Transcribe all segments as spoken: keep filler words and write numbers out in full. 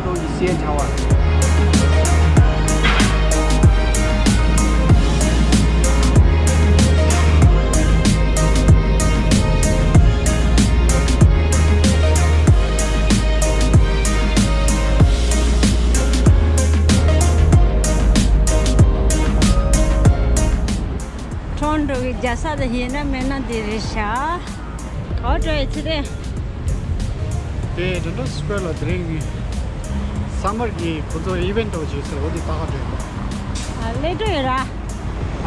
ཀྲོང་གི་སའི་ཆ་བ། ཁྲོན་འགྲོ་གི་རྒྱལ་ས་དེ་ཡིན་ན་མེད་ན་དེ་རེད་ཤག་ག་པར་འགྲོ་ཡི་ཚེ་རེད། དེ་ཌན་ཌན་སི་ཀོ་ཝེར་ལ་དེ་རིང་ངས་སམ་མར་གྱི་ཁོ་ཚོ་ཨི་ཝེན་ཊི་འདྲ་བོ་ཅིག་ཟེར་བ་དེ་ལྟ་ག་འགྲོ་ཡི། ཨ། སླེབས་འགྲོ་ཡོད་ར།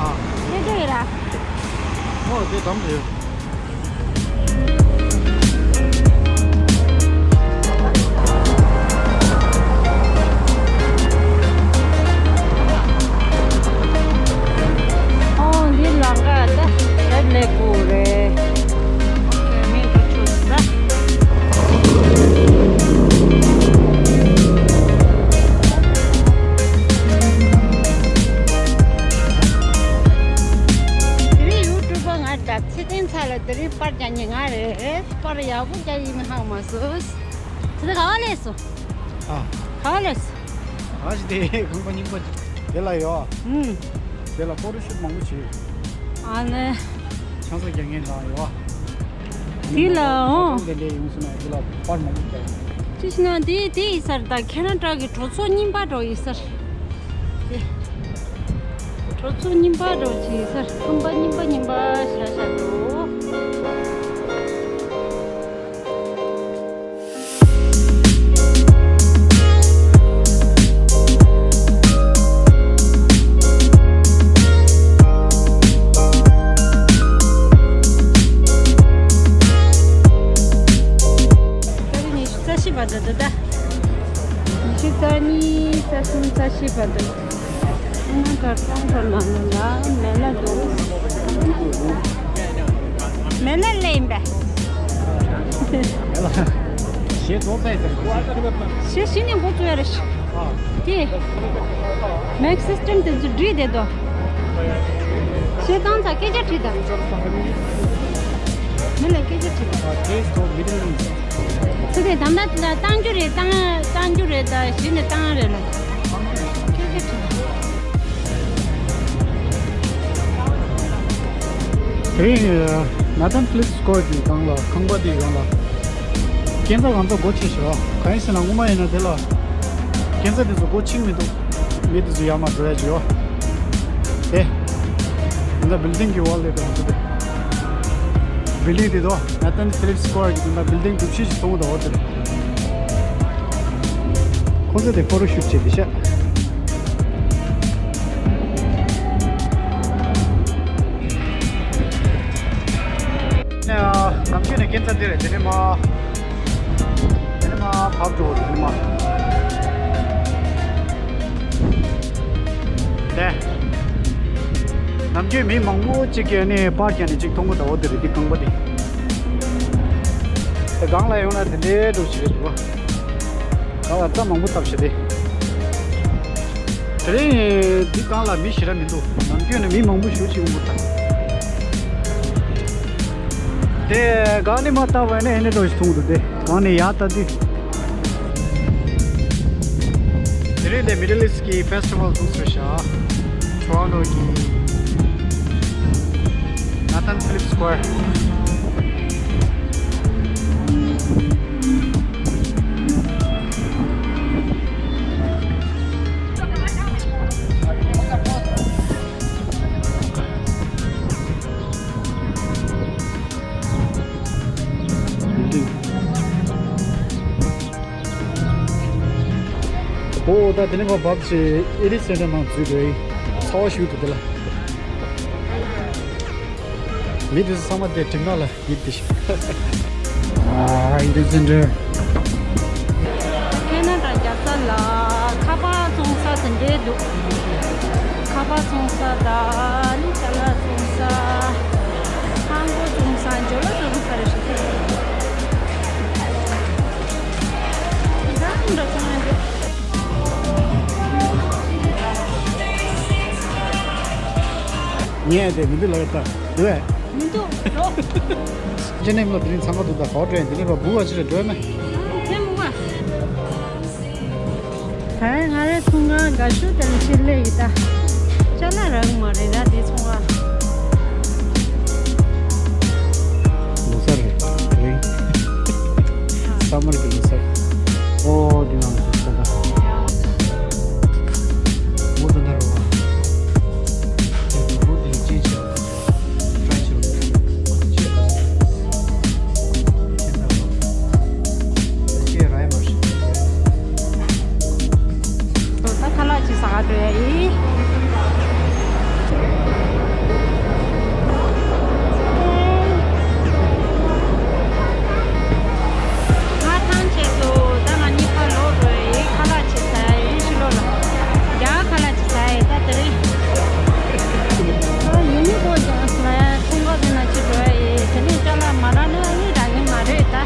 ཨ། སླེབས་འགྲོ་ཡོད་ར། ཨོ་དེ་དམ་རེད། ཨོ་འདི་ལམ་ཁ་ད་ཞབས་ལེགས་པོ་རེད། ཨོ་ཁེ་མི་འགྲོ་ཆོག་ད། དེ་རིང་ཡུ་ཊུབ་པ་ང་ད་ཚེ་བརྟན་ཚ་ལ་དེ་རིང་པར་རྒྱག་མཁན་ང་རེད། པར་ཡག་པོ་རྒྱག་ཡིན་མིན་ཧ་གོ་མ་སོང་། ཚེ་བརྟན་ག་པར་སླེབས་སོང་། ཨ། ག་པར་སླེབས་སོང་། ཨ་ཞིག་དེ་ཁང་པ་རྙིང་པ་དེ་ལ་ཡོད། ཨུམ། དེ་ལ་ཕོ་ཊོ་ཤུཊ་མང་པོ་བྱས། ཨ་ནི། ཆང་ས་རྒྱག་མཁན་དང་ཡོད། དེ་ལ་ཨོ། དེ་འདྲ་ཡོང་སོང་ན་དེ་ལ་པར་མང་པོ་རྒྱག་ཅི་ཞིག་ན་དེ་དེ་ཡིན་ས་རེད། ད་ཁེ་ན་ཌ་གི་གྲོས་ཚོགས་རྙིང་པ་འདྲ་བོ་ཡིན་ས་རེད། དེ་གྲོས་ཚོགས་རྙིང་པ་འདྲ་བོ་ཅིག་ཡིན་ས་རེད། ཁང་པ་རྙིང་པ་རྙིང་པ་ཞེ་དྲག་ཤར་འདུག་ཏ་རིག་ཉི་ཤུ་རྩ་བཞི་བར་དུ་འདུག་ད། ཉི་ཤུ་རྩ་གཉིས་རྩ་གསུམ་རྩ་བཞི་བར་དུ། ཨ་ན་གར་ཏང་གར་ལ་ལ་ལ་མེ་ལ་འདུག་མེ་ལ་ལས་ཡིན་པས། ཞེས་རྫོགས་ཚར་ཡིན་ཟེར་གི་ཞེས་གཞི་ནས་འགོ་བཙུགས་ཡ་རེད་ཤག་དེ། མེག་སིས་ཊེམ་དེ་ཚོ་བསྒྲིགས་བསྡད་དོ། ཞེས་བཏང་ཚར་སྐད་ཆ་དྲིས་དང་། མི་ལ་སྐད་ཆ་དྲིས་དང་། ཚེ་དེ་དམ་ད་བཏང་རྒྱུ་རེད། བཏང་བཏང་རྒྱུ་རེད། ད་གཞི་ནས་བཏང་རེད་ལ། སྐད་ཆ་དྲིས་དང་། དེ་རིང་ནེ་ཐན་ཕི་ལིབ་སི་ཀོ་ཝེར་གྱི་སྒང་ལ་ཁང་པ་དེའི་སྒང་ལ་སྐས་འཛེག་གང་ཚོ་སྒོ་ཕྱེ་ཤག་གང་ཡིན་ཟེར་ན་སྔོན་མ་ཡིན་ན་དེ་ལ་སྐས་འཛེག་དེ་ཚོ་སྒོ་ཕྱེ་གི་མི་འདུག་མི་དེ་ཚོ་ཡར་མར་འགྲོ་ཡ་ཅིག་ཡོད། དེ། འདི་འདྲ་བིལ་ཌིང་གི་ཝོལ་དེ་དང་འདི་དེ། བིལ་ཌིང་དེ་དོ་ནེ་ཐན་ཕི་ལིབ་སི་ཀོ་ཝེར་གྱི་དེ་འདྲ་བིལ་ཌིང་གྲུ་བཞི་ཞིག་མཐོང་གི་འདུག་འོ་དེ་རེད། ཁོང་ཚོ་དེ་ཕོ་ཊོ་ཤུཊ་བྱེད་དེ་ཤག་ནམ་རྒྱུན་ནས་སྐས་འཛེག་དེ་རེད། དེ་ནས་མར། དེ་ནས་མར་བབས་འགྲོ་བ་དེ་ནས་མར། དེ། ནམ་རྒྱུན་མི་མང་པོ་གཅིག་གིས་ནི་པར་རྒྱག་ནས་གཅིག་མཐོང་གི་འདུག་འོ་དེ་རེད། དེ་ཁང་པ་དེ། དེ་སྒང་ལ་ཡོང་ན་དེ་འདྲའི་འདྲ་བོ་ཞིག་རེད་འདུག་གང་ལ་རྩྭ་མང་པོ་བཏབ་ཤག་དེ། དེ་རིང་འདི་སྒང་ལ་མི་ཞེ་དྲག་མི་འདུག་ནམ་རྒྱུན་ནས་མི་མང་པོ་ཞེ་པོ་ཅིག་ཡོང་གི་འདུག་དེ་སྒང་ནས་མར་བལྟས་པ་ཡིན་ན་ཨེ་འདྲ་འདྲ་བོ་ཞིག་མཐོང་གི་འདུག་དེ་སྒང་ནས་ཡར་བལྟས་དུས། དེ་རིང་དེ་མི་ཌལ་ཨིསཊ་གི་ཕེ་སི་ཊི་ཝལ་འདུག་ཟེར་ཤག་ཊོ་རོན་ཊོ་གི་ནེ་ཐན་ཕི་ལིབ་སི་ཀོ་ཝེར། འོ་ད་དེ་ནས་ཕར་བབས་བྱས་ཨེ་ཌི་སེན་ཊར་ནང་འཛུལ་འགྲོ་ཡི། ཚ་བ་ཞེ་པོ་འདུག་དེ་ལ། མི་དེ་ཚོ་ཚང་མ་དེ་གྲིབ་ནག་ལ་ཡིབ་བསྡད་ཤག་ཨ་ཨེ་ཌི་སེན་ཊར། ཁེ་ན་ཌ་རྒྱལ་ས་ལ་ཁ་པར་བཙོང་ས་དེ་འདྲས་འདུག་ཁ་པར་བཙོང་ས་དང་ནི་ཅ་ལག་བཙོང་ས། ཧང་གོ་བཙོང་ས། ཇོ་ལོ་བཙོང་ས་རེད་ཤག་ད་འདྲ་བཙོང་ཡ་འདུག་ངས་དེ་མི་འདུག་ལབ་ཡོད་ད། འདུག་གས། མི་འདུག་འགྲོ། ཅི་ནས་མི་ལ་དེ་རིང་འཚང་ཁ་འདུག་ད་ག་པར་འགྲོ་ཡིན། དེ་ནས་ཕར་སྦུག་བ་ཕྱི་ལ་འགྲོ་ཡ་མེད། དེ་མུ་བ། ད་ང་རའི་ཚོང་ཁང་དགའ་ཤོས་དེ་ལ་ཕྱིར་སླེབས་ཡིན་ད། ཅ་ལག་རག་མ་རེད་ད་དེ་ཚོང་ཁང་། ལོ་གསར་རེད། རེད། སམ་མར་གྱི་ལོ་གསར། ཨོ་འདི་ནང་དུ་ས་ད། འོ་ད་ད་རོ་བ། དེ་ཚོ་འོ་དེ་ཅི་བྱེད། ད་ཁ་ལག་ཅིག་ཟ་ག་འགྲོ་ཡ་ཡིན། ང་ཐང་ཆད་སོང་། ད་ང་གཉིས་ཀ་ལོག་འགྲོ་ཡ་ཡིན། ཁ་ལག་ཅིག་ཟ་ཡ་ཡིན། ཕྱི་ལོགས་ལ་རྒྱ་གར་ཁ་ལག་ཅིག་ཟ་ཡ་ཡིན། ད་དེ་རིང་ཨ་ཡུ་ནི་ཀོ་ཇ་ལ་ཡ་ཚོང་ཁང་དེ་ན་ཅིག་འགྲོ་ཡ་ཡིན། དེ་ནས་ཅ་ལག་མ་རག་ན་ཨ་ནི་རག་གི་མ་རེད་ད།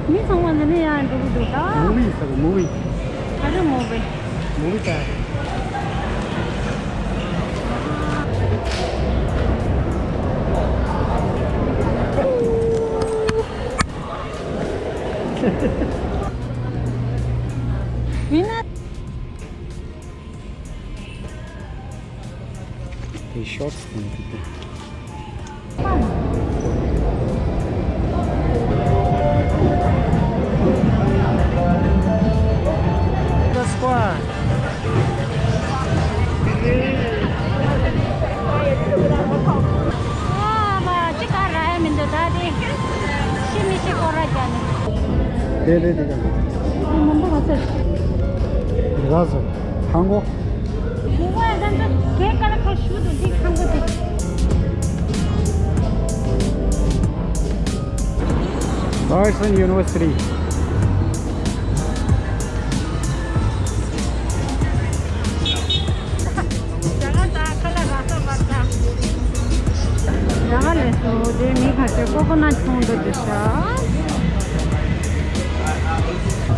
མི་ཚང་མ་འདི་ནས་ཡར་འགྲོ་གི་འདུག་ད། མུ་བི་ཟེར། མུ་བི། ག་རེ་མུ་བི། མུ་བི་ད། མི་ན། དེ་ཤོར་ཊི་དང་དེ་དེ། The square. ཨ་མ་ཅི་ག་ར་ཡ་མི་འདུག་ད་དེ། ཤི་མི་ཤི་སྐོར་ར་རྒྱག་ནི། དེ་དེ་དེ་ཀྱང་། ཨ་མ་འདུག་ག་ཟེར། ར་ཟེར། ཧང་གོ། མུ་བ་ཡ་ད་ཚོ་གེ་ཀ་ལ་ཁ་ཤུ་དུ་ཅིག་ཁང་གོ་དེ། Carson University. རྒྱ་གར་ལས་སུ་དེ་མི་ཁ་ཤས་ཀོ་ཀོ་ནཊ་འཐུང་འདུག་ཅེས་ཤག་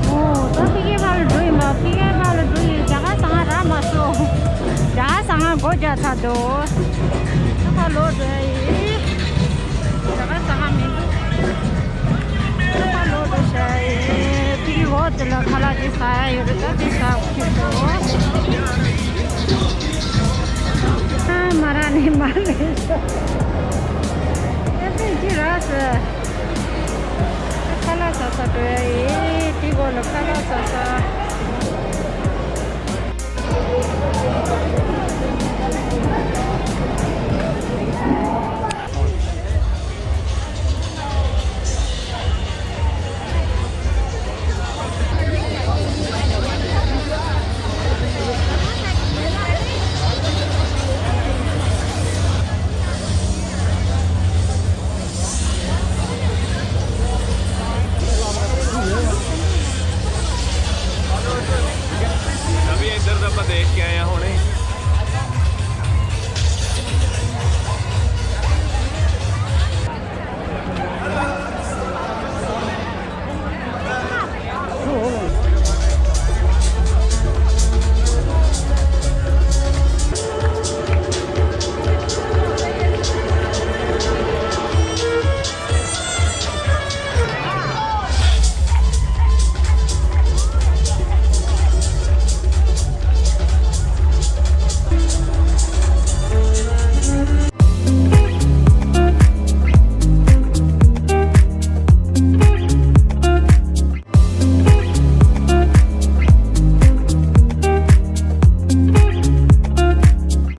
ཨོ། ད་ཕི་ཀའི་ཕར་ལ་འགྲོ་ཡིན་པ། ཕི་ཀའི་ཕར་ལ་འགྲོ་ཡིན། རྒྱ་གར་ཟ་ཁང་རག་མ་སོང་། རྒྱ་གར་ཟ་ཁང་སྒོ་རྒྱག་ཚར་འདུག་ད་ཕར་ལོག་འགྲོ་ཡ་ཡིན། རྒྱ་གར་ཟ་ཁང་མི་འདུག་ད་ཕར་ལོག་འགྲོ་བྱ་ཡ་ཡིན། ཕི་ཀའི་འོག་དེ་ལ་ཁ་ལག་ཅིག་ཟ་ཡ་ཡོད་རེད། ད་དེ་ཟ་འོ་ཁྱེད་ཚོ། ཨ་མ་ར་ནི་མ་ལེ་ཤ། ཨེ་ཙི་ཅི་ར་སི། ཁ་ལག་ཟ་ས་འགྲོ་ཡ་ཡིན། དེ་གོ་ལ་ཁ་ལག་ཟ་ས།